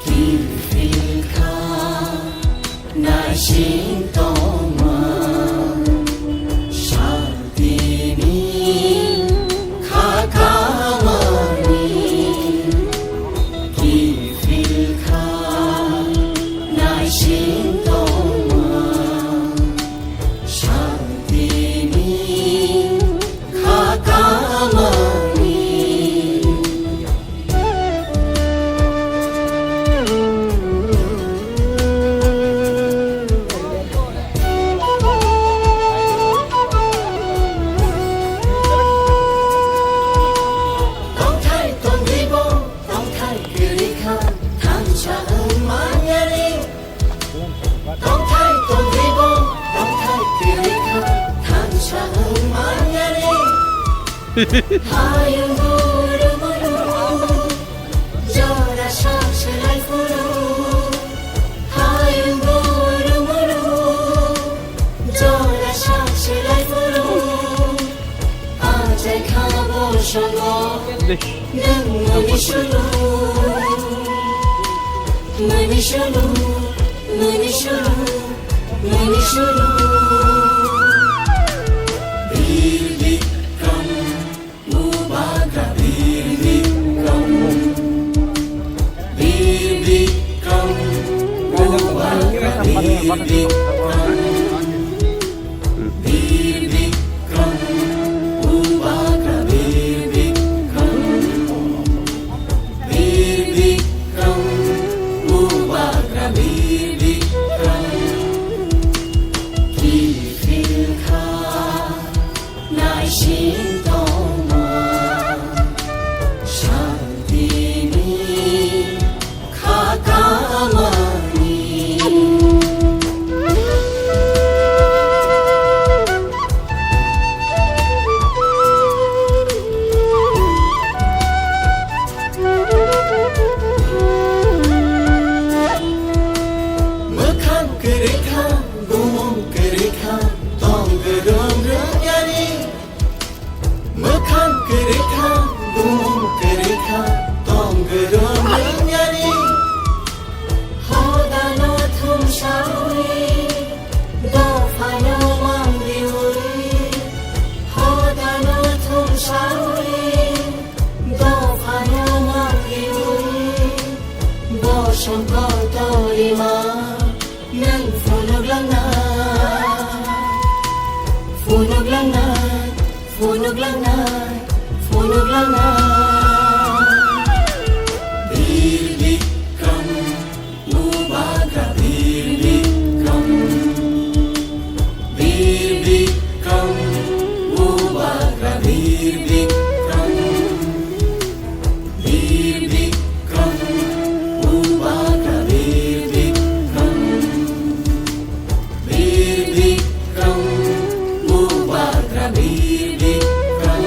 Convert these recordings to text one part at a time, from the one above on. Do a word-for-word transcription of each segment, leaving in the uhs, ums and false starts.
Kiphilkha naising tongma, santini kha kamani. Kiphilkha naising tongma, santini kha kamani. Tongthai tongribo, tongthai kwrwi kha, thansa wng manyani. Tongthai tongribo, tongthai kwrwi kha, thansa wng manyani. Hayung guru guru, jora sak selai phuru. Hayung guru guru, jora sak selai phuru. Achai kha bo songo, nwng mani sulu, mani sulu, mani sulu, mani sulu. Bir Bikram, Bubagra Bir Bikram, Bir Bikram, Bubagra Bir Bikram. Bir Bikram, Bubagra Bir Bikram. Bir Bikram, Bubagra Bir Bikram. Kiphilkha naising tongma, santini kha kamani. Mwkhang kwrwi kha, bumung kwrwi kha, tong kwrwng rwngyani. Mwkhang kwrwi kha, bumung kwrwi kha, tong kwrwng rwngyani. Hodano thumsawi, dophano mangriwi. Hodano thumsawi, dophano mangriwi. Bosong kotorima. Nwng phunuklangnai, phunuklangnai, phunuklangnai, phunuklangnai. Bir Bikram, Bubagra Bir Bikram, Bir Bikram, Bubagra Bir Bikram. Bir Bikram, Bubagra Bir Bikram. Bir Bikram, Bubagra Bir Bikram.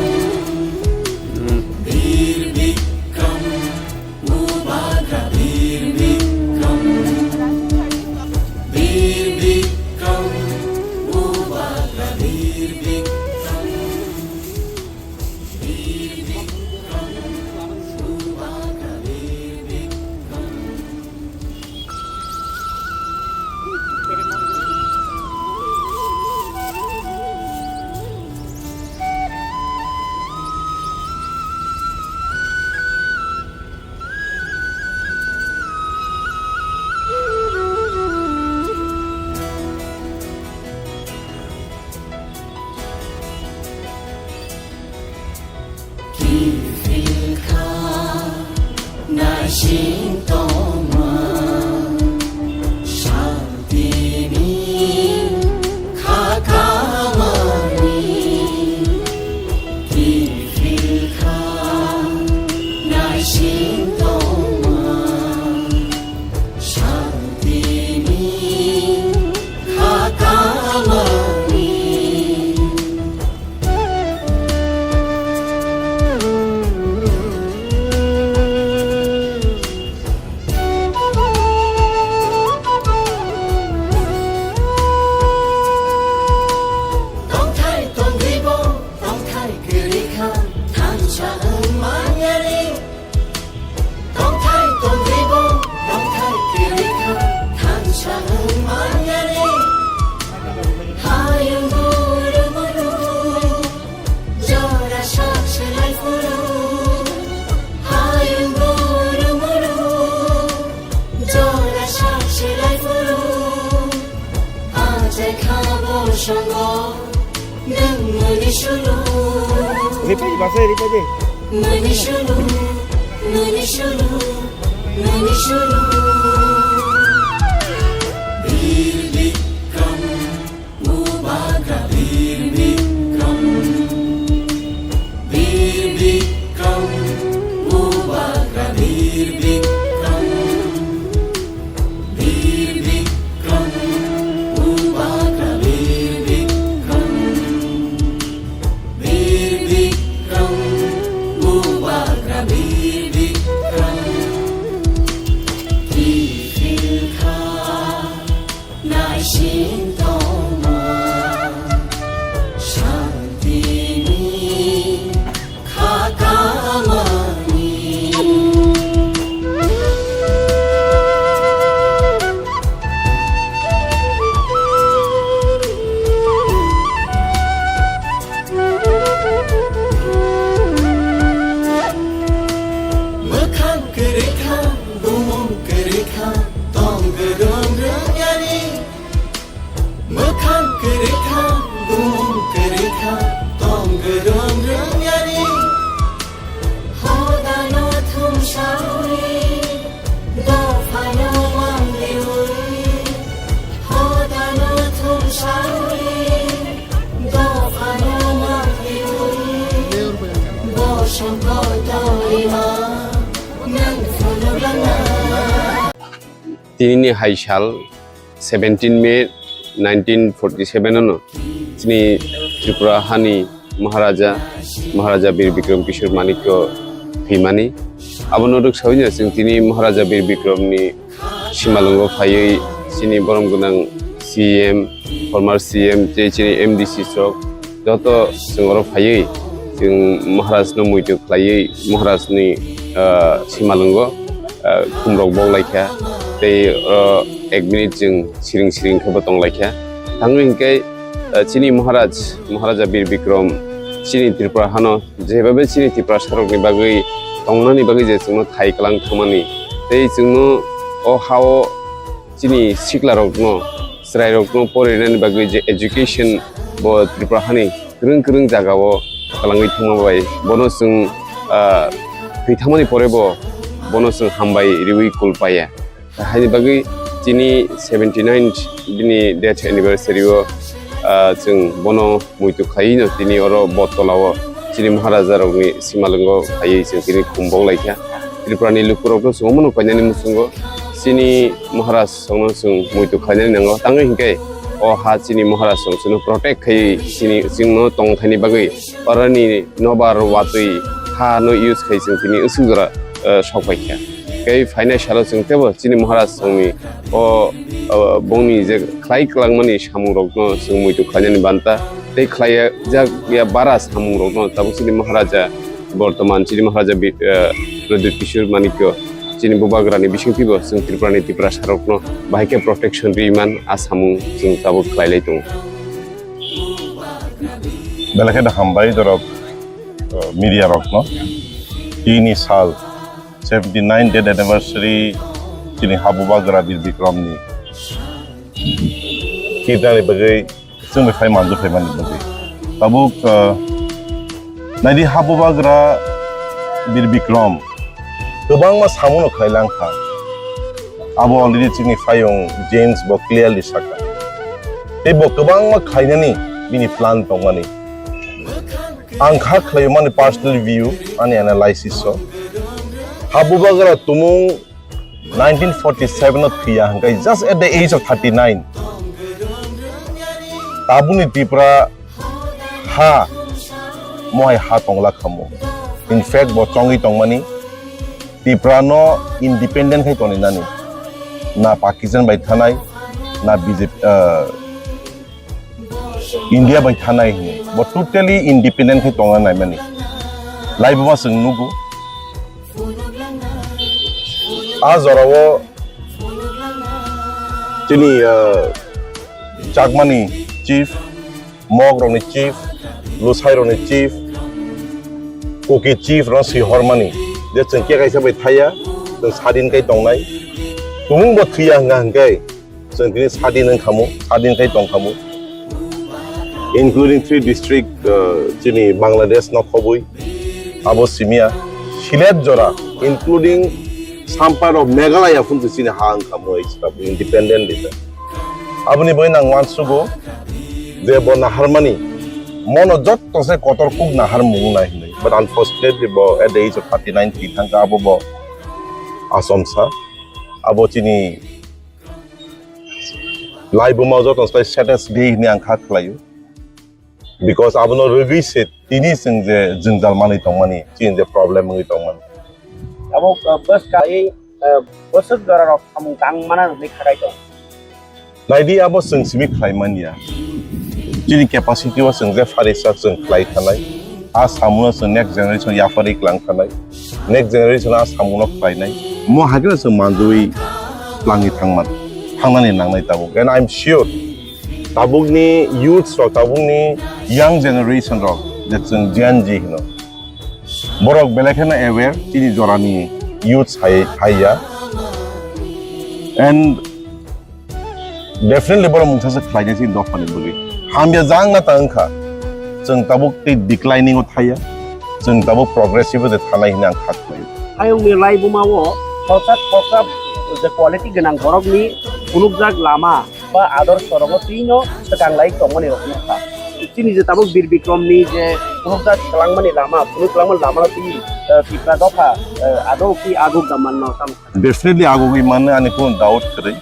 Bir Bikram, Bubagra Bir Bikram. Bir Bikram, Bubagra Bir Bikram. Kiphilkha naising tongma, santini kha kamani. Kiphilkha naising tongma, santini kha kamani. Ripai di, basa ripai di. Mwkhang kwrwi kha, bumung kwrwi kha, tong gwrwng rwng yani. Mwkhang kwrwi kha, bumung kwrwi kha, tong gwrwng rwng yani. Hodano thumsawi, dophano mangliwi. Hodano thumsawi, dophano mangliwi. Bosong kotorima, nang phunuglangnai. Tinini hai sal seventeen May nineteen forty seven ano chini Tripura hani Maharaja, Maharaja Bir Bikram Kishore Manikya thwimani. Abono rwksawi no chwng tini Maharaja Bir Bikram ni simalwngo phaiwi chini borom gwnang C M, former C M tei chini M D C rok joto chwng oro phaiwi chwng Maharaj no muitu khlaiwi Maharaj ni, ah, simalwngo, ah, khumrok bok laikha tei oro ek minute chwng siring siring khe bo tong laikha. Tangwi hinkhe, ah, chini Maharaj, Maharaja Bir Bikram chini Tripura hano jebabe chini Tiprasarokni bagwi tongnani bagwi je chwngno thai kwlang thangmani tei chwngno o ha-o chini siklarokno, chwrairokno porinani bagwi je education bo Tripura hani kwrwng kwrwng jagao kwlangwi thangma bai bono chwng, ah, thwi thangmani pore bo bono chwng hambai riwi kul paiya. Haini bagwi chini seventy nine bini death anniversary o, ah, chwng bono muitu khlaiwi no tini oro Bottola o chini Maharaja rokni simalwngo phaiwi chwng tini khum bok laikha. Tripura ni lukurok no chwng omono painani muchungo chini Maharaj rokno chwng muitu khlainani nango. Tangwi hinkhe o ha chini Maharaj rok chwngno protect khaiwi chini chwngno tongthaini bagwi oroni nobar watwi ha no use khai chwng tini usuk jora, eh, sok paikha. Tei phainai salo chwng teibo chini Maharaj songni o, o, bongni je khlai kwlangmani samungrokno chwng muitu khlainani banta tei khlai jak ya bara samungrokno tabuk chini Maharaja bortoman chini Maharaja bi-, eh, Pradyut Kishore Manikya chini bubagrani bisingtwibo chwng Tripurani Tiprasarokno bahai khe protection riman a samung chwng tabuk khlailai tongo. Belai kheno hambai dorok, eh, media rokno. Tini sal seventy nine death anniversary chini habubagra Bir Bikram ni kirnani bagwi chwngbai phai manju phaimani bagwi. Tabuk, ah, naidi habubagra Bir Bikram kwbangma samuno khlai langkha. Abo already chini phaiyung James bo clearly sakha. Tei bo kwbangma khlainani bini plan tongmani. Ang kha khlaio mani personal view, ani analysis o. Habubagra tumung nineteen forty seven o thwiya hwnkhe just at the age of thirty nine. Tabukni Tripura ha, mohai ha tongla khamu. In fact, bo chongwi tongmani Tripura no independent khai tongwi nani. Na Pakistan bai thanai, na B J P, ah, India bai thanai hwnwi bo totally independent khe tongna naimani. Laibuma chwng nugo. A jorao chini, ah, Chakmani chief, Mog rokni chief, Lusai rokni chief, Kuki chief rok swi hormani je chwng khe kaisa bai thaya, chwng sadin kai tongnai. Tumung bo thwiya hwnka hwnkhe, chwng tini sadin wng khamu, sadin khai tong khamu. including three district, uh, chini Bangladesh no khobwi, abo simia, Sylhet jora, including Sampar of Meghalaya phunsi chini ha wngkha mo independent leader. Aboni bai nang wansugo je bo naharmani mono jotto se kotor kuk nahar mung nai hinwi. But unfortunately bo at the age of thirty-nine thwi thangkha abo bo Asom sa. Abo chini laibuma joto sai status gay hinwi ang kha khlaio. Because abono rwgwi se tini chwng je jwngjal manwi tongmani, chini je problem wngwi tongmani. Abo, uh, bwskai, uh, bwswk jora rok samung tang mana rwgwi khakai tong. Naidi abo chwng simi khlai manya. Chini capacity o chwng je pharisa chwng khlai thanai. A samuno chwng next generation yapharwi klang thanai. Next generation a samuno khlainai. Mo hakhe chwng manjui plangwi thangman. Thangnani nangnai tabuk. And I'm sure tabukni youths rok, tabukni young generation rok, je chwng Gen Z hino. Borok belai kheno aware, chini jorani youths hai, haiya. And definitely borok mungsa se khlainai chini dophani bagwi. Hamya jang na ta wngkha. Chwng tabuk tei declining o thaiya. Chwng tabuk progressive o je thanai hwnwi ang kha khlaio. Hayungni laibuma o khoroksa khoroksa je quality gwnang borokni phunukjak lama ba ador sorogo twino swkang lai tongmani rok nukha. Chini je tabuk Bir Bikrom ni je phunukjak kwlangmani lama, phunuk kwlangmani lama no twi, eh, Tipra dopha, eh, ado ki aguk da manno tamo. Definitely agugwi mano ani kunu doubt kwrwi.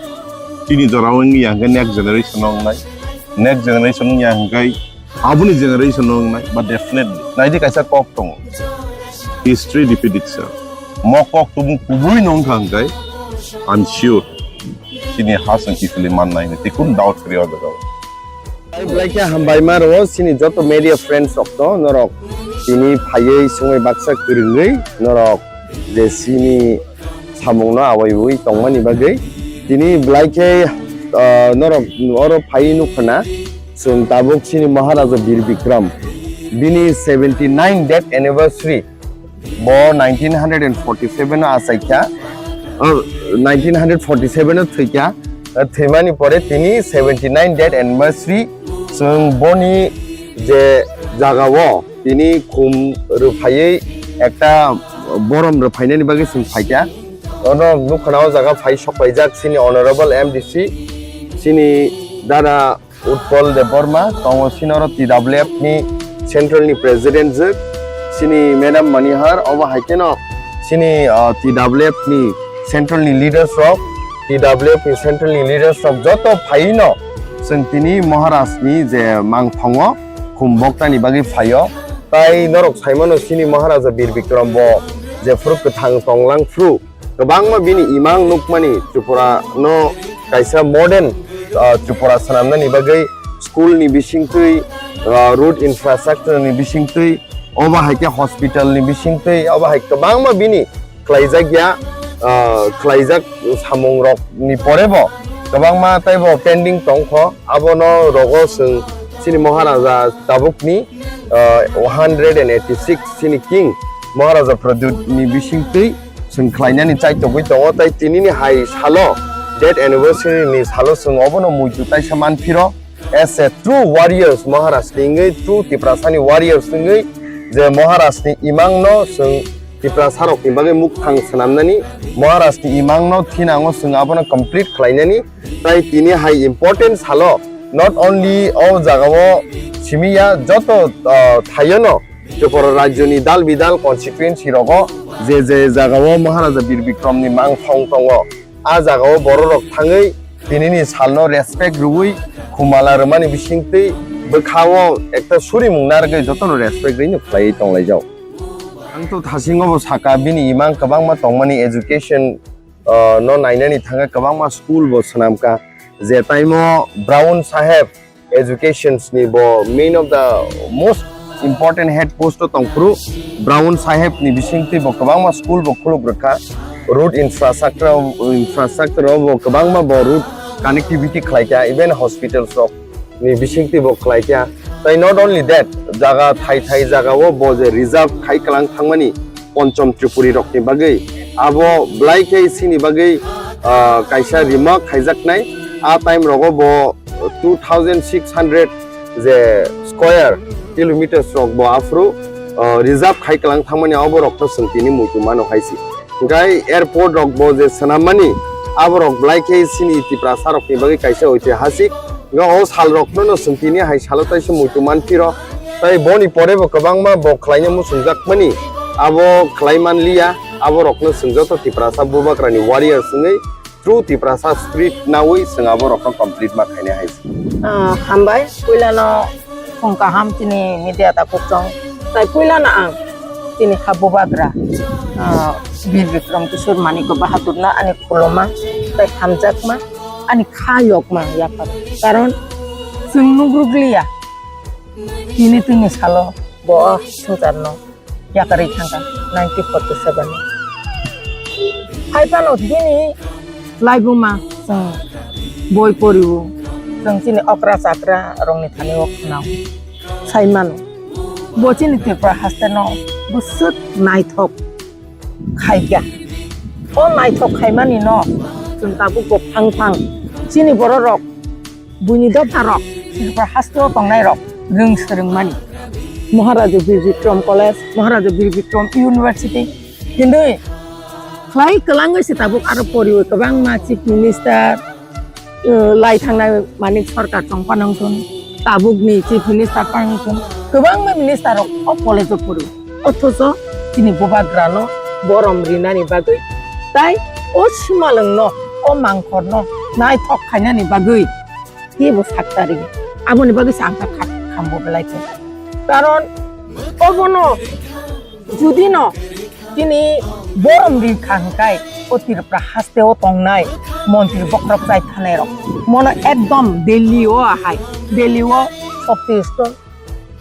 Chini jora wngya hwnkhe next generation wngnai. Next generation wngya hwnkhe aboni generation wngnai, but definitely. Naidi kaisa kok tongo. History repeat itself. Mo kok tubung kubui no wngkha hwnkhe, I'm sure. Chini ha chwng kiphilwi mannai hwnwi tei kunu doubt kwrwi o jaga o. Belai khe hambai ma rwo chini joto media friends rok no, norok tini phaiwi swngwi baksa kwrwngwi norok je chini samung no awaiwi tongmani bagwi. Tini belai khe, ah, norok oro phaiwi nukha na chwng tabuk chini Maharaja Bir Bikram bini seventy nine death anniversary Bo nineteen forty seven o achaikha, o, nineteen forty seven o thwikha, o, thwimani pore tini seventy nine death anniversary chwng boni je jagao tini khum rwphaiwi ekta borom rwphainani bagwi chwng phaikha. Ono nukha na o jaga phai sokpaijak chini Honorable M D C, chini dada Utpal Debbarma tongo, chini oro T W F ni central ni president jwk, chini madam Manihar, obo hai kheno chini, ah, T W F ni central ni leaders rok, T W F ni central ni leaders rok joto phaino chwng tini Maharaj ni je mangthongo khum boktani bagwi phaio. Tai norok saimano chini Maharaja Bir Bikram bo jephuru kwthang tonglang phuru, kwbangma bini imang nukmani Tripura no kaisa modern, ah, Tripura swnamnani bagwi school ni bisingtwi, ah, road infrastructure ni bisingtwi, obo hai khe hospital ni bisingtwi, obo hai kwbangma bini khlaijak ya, ah, khlaijak samung rok ni pore bo kwbangma tei bo pending tongkho. Abono rogo chwng chini Maharaja tabukni, ah, one hundred and eighty six chini king Maharaja Pradyut ni bisingtwi chwng khlainani chaitogwi tongo, tei tinini hai salo, death anniversary ni salo chwng obono muitu taisa manphiro. As a true warriors, Maharaj ni wngwi, true Tiprasani warriors wngwi, je Maharaj ni imang no chwng Tiprasa rok ni bagwi mukthang swnamnani, Maharaj ni imang no thinango chwng abono complete khlainani, tei tini hai important salo not only o jagao simi ya, joto, ah, thaio no Tripura rajyoni dal bidal constituency rogo je je jagao Maharaja Bir Bikrom ni mangthong tongo, a jagao bororok thangwi tinini salno respect rwui khumala rwmani bisingtwi bwkhao ekta surimung narwgwi jotono respect rwino khlaiwi tonglaijao. Ang to thasingo bo saka bini imang kwbangma tongmani education, ah, no nainani thangkha, kwbangma school bo swnamkha, je taimo Brown Saheb educations ni bo main of the most important head post o tongphuru, Brown Saheb ni bisingtwi bo kwbangma school bo khuluk rwkha, road infrastructure, infrastructure o bo kwbangma bo road connectivity khlaikha, even hospitals rok ni bisingtwi bo khlaikha. Tai not only that, jaga thai thai jaga o bo je reserve khai kwlang thangmani Ponchom Tripuri rokni bagwi. Abo belai khe chini bagwi, ah, kaisa remark khaijaknai. A time rogo bo two thousand six hundred je square kilometers rok bo aphuru, uh, reserve khai kwlang thangmani abo rokno chwng tini muitu mano hai si. Hwnkhe airport rok bo je swnammani abo rok belai khe chini Tiprasa rokni bagwi kaisa oitihasik. Hwnkhe o sal rokno no chwng tini hai salo taisa muitu manphiro. Tai boni pore bo kwbangma bo khlaina muchungjakmani abo khlai manliya. Abo rokno chwng joto Tiprasa Bubagrani warriors wngwi true Tiprasa spirit nawi chwng abo rokno complete ma khainai hai. Ah, hambai, puilano phung kaham chini media takhuk chong. Tai puilano ang chini ha Bubagra, ah, Bir Bikram Kishore Manik Bahadur no ani khuluma, tai hamjakma, ani kha yokma yaphar. Karon chwng nugrukliya, tini tini salo bo swngcharno yakarwi thangkha nineteen forty seven. Hai phano bini laibuma chwng boi poriwo, chwng chini okra chakra rokni thani o khwnao sai mano. Bo chini Tripura haste no bwswk naithok khaikha. O naithok khaimani no chwng tabuk bo phang phang chini borok rok buini dopha rok, Tripura haste o tongnai rok rwng swrwngmani. Maharaja Bir Bikram College, Maharaja Bir Bikram University hinwi khlai kwlangwi se tabuk aro poriwi kwbangma Chief Minister, uh, lai thangnai Manik Sarkar tong phano wngthun, tabukni Chief Minister phano wngthun, kwbangma minister rok o college o poriwi. Othocho chini Bubagrano borom rinani bagwi tai o simalwngno, o mangkhorno naithok khainani bagwi kebo sak tari. Aboni bagwi se ang kha khambo belai khe. Karon obono judino chini borom ri kha hwnkhe o Tripura haste o tongnai montri bokhorok chai thanai rok mono ekdom Delhi o ahai, Delhi o shokti stone.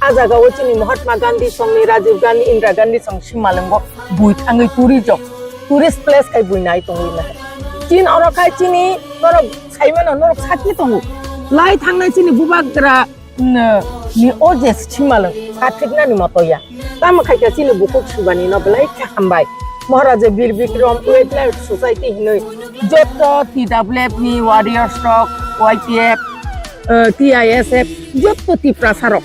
A jaga o chini Mahatma Gandhi songni, Rajiv Gandhi, Indira Gandhi song simalwngo bui thangwi tourism, tourist place khai bui nai tongwi nai. Chin oro khai chini norok saimano norok sakni tongo. Lai thangnai chini Bubagra, mm, ni o je simalwng kathiknani moto ya. Tamo khai kha chini bukhuk subani no belai khe hambai. Maharaja Bir Bikram Wildlife Society hinwi joto T W F ni warriors rok, Y T F, eh, T I S F, joto Tiprasa rok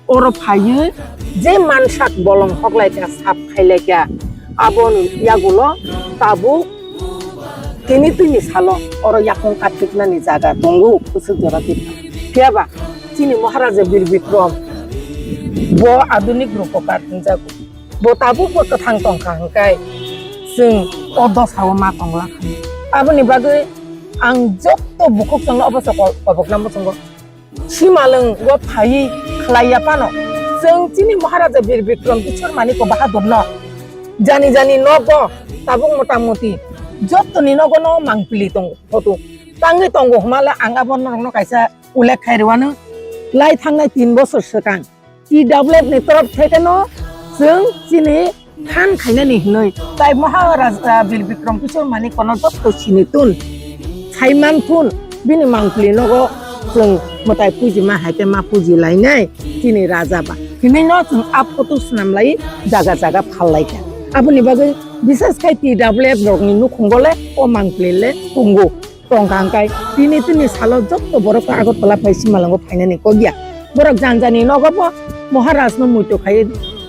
oro phaiwi je mansak bolong hoklaikha, sap khailaikha, aboni yagulo tabuk tini tini salo oro yakung kathiknani jaga tongo, kusuk jora tirka. Phiyaba chini Maharaja Bir Bikram bo adunik rupo kar hwnjago. Bo tabuk bo kwthang tongkha hwnkhe chwng o dosao ma tongla kha. Aboni bagwi ang jotto bukhuk chwngno oboso kobokna muchungo. Simalwng o phaiwi khlai ya phano, chwng chini Maharaja Bir Bikram Kishore Manik Bahadur no jani jani nogo tabuk mota moti jottoni nogo no mangpili tongo photo tangwi tongo hwnmale ang abo norokno kaisa ullekh khai rwano lai thangnai tin bosor swkang T W F ni torof theke no chwng chini khan khainani hinwi tai Maharaja Bir Bikram Kishore Manik kono jotto sini tun, saiman tun, bini mangpili nogo chwng mwtai pujima hai khe ma puji lainai chini raja ba. Hinwi no chwng a photo swnam lai jaga jaga phal lai kha. Aboni bagwi bisas khai T W F rokni nukhungo le o mangpili le tongo. Tongkha hwnkhe tini tini salo jotto borok Agartala phai Simalwngo phainani kok ya. Borok jani jani nogo bo Maharaj no muitu khai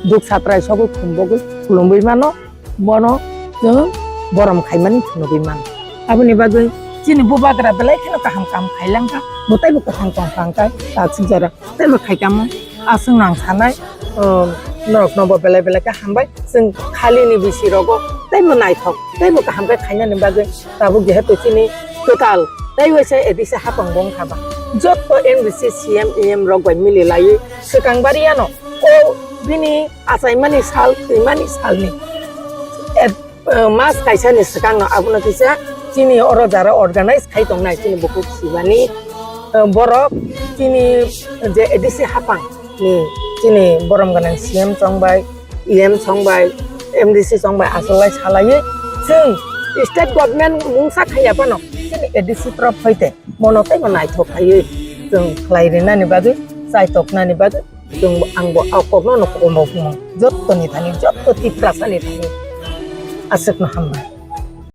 duk satrai sogo khumbogwi khulumwi mano, bono chwng borom khaimani phunugwi mano. Aboni bagwi chini bubagra belai kheno kaham kam khailangkha, mwtaibo kwthang tongkha hwnkhe taksuk jora teibo khaikamo. Aswk nang sanai, um, norokno bo belai belai khe hambai. Chwng khalini bisi rogo teibo naithok, teibo kaham khe khainani bagwi tabuk jehetu chini kwtal tei waisa A D C hapang bo wngkha ba. Jotto M D C, C M, E M rok bai mili laiwi swkang bari yano o bini achaimani sal, twimani salni eh, mas kaisani swkangno abono kisa chini oro jara organize khai tongnai chini bukhuk sibani, eh, borok chini je A D C hapang ni chini borom gwnang C M chongbai, E M chongbai, M D C chongbai asolai salaiwi chwng state government mungsa khaiya phano chini A D C torof hoite mono teibo naithok khaiwi chwng khlai rinani bagwi, chaitoknani bagwi chwng, ang bo a kokno no komo phungo. Jottoni thani, jotto Tiprasani thani aswkno hambai.